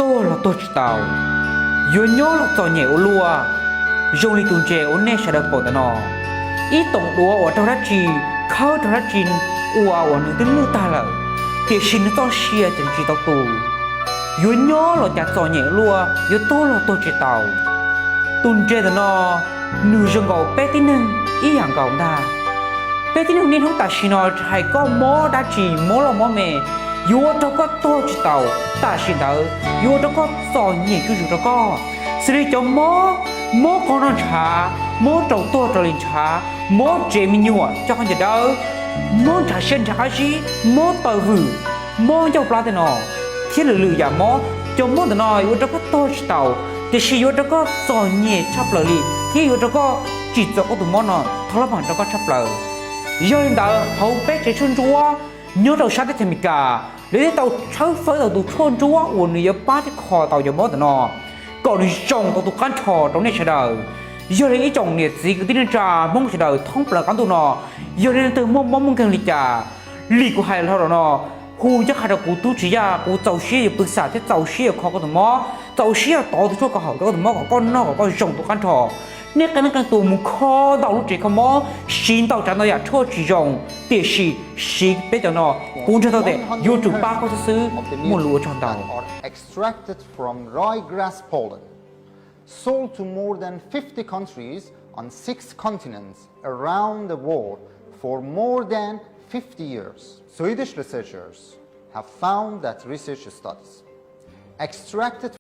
tuag los tuag tsis tau, yuav nyob los txom nyem ua luaj, zoo li tus ntses uas nej sawv daws pom ntawm no. Ib toom duav uas raug dab tsi, khawb raug dab tsi, ua uas nws twb lwj tag lawm, tiam sis nws txoj sia ces tsis tau tu. Yuav nyob los cas txom nyem ua luaj, yuav tuag los tuag tsis tau. Tus ntses ntawm no, nws zoo nkaus peb tib neeg ib yam nkaus ntag. Peb tib neeg niaj hnub tam sim no tsis hais koj mob dab tsi, mob loj mob me, yuav ua rau koj tuag tsis tau, tam sim ntawd yuav ua rau koj txom nyem zuj zus rau koj. Xws li cov mob, mob qog noj ntshav, mob raus tuag raus li ntshav, mob tsev me nyuam coj khaub ncaws dawb, mob ntshav siab ntshav qab zib, mob taw vwm, mob ncauj plab tej no, thiab lwm lwm yam mob. Cov mob ntawm no yuav ua rau koj tuag tsis tau, tiam sis yuav ua rau koj txom nyem tshaj plaws li thiab yuav ua rau koj tsim txom koj tus mob no thab lab pam rau koj tshaj plaws. Yog li ntawd hauv peb tsev tshuaj ntsuab nyob rau sab teb chaws Amelikas, lawv thiaj tau tshawb fawb tau tus tshuaj ntsuab uas nws yuav pab thiab kho tau cov mob ntawm no kom nws zoo tau tus qab nrho rau nej sawv daws. Yog li ib tsoom niam txiv kwv tij neej tsa Hmoob sawv daws thoob plaws qab ntuj no, yog li leej twg muaj mob muaj nkeeg li cas, li kuv hais dhau los no, hu ncaj qha rau kuv tub tsis yaj, kuv txaus siab yuav pw xam thiab txaus siab yuav kho koj tus mob, txaus siab yuav tov tus tshuaj kom haum rau koj tus mob kom koj noj kom koj zoo tus qab nrho. Nej qee leej qee tus mus kho ntau lub tsev kho mob, siv ntau tsav ntau yam tshuaj tsis zoo, tiam sis siv peb cov no kuv ntseeg tau tias yuav tsum pab koj xwb xwb. Muaj lus ua tsaug ntau. Extracted from ryegrass pollen, sold to more than fifty countries on six continents around the world for more than fifty years. Swedish researchers have found that research studies extracted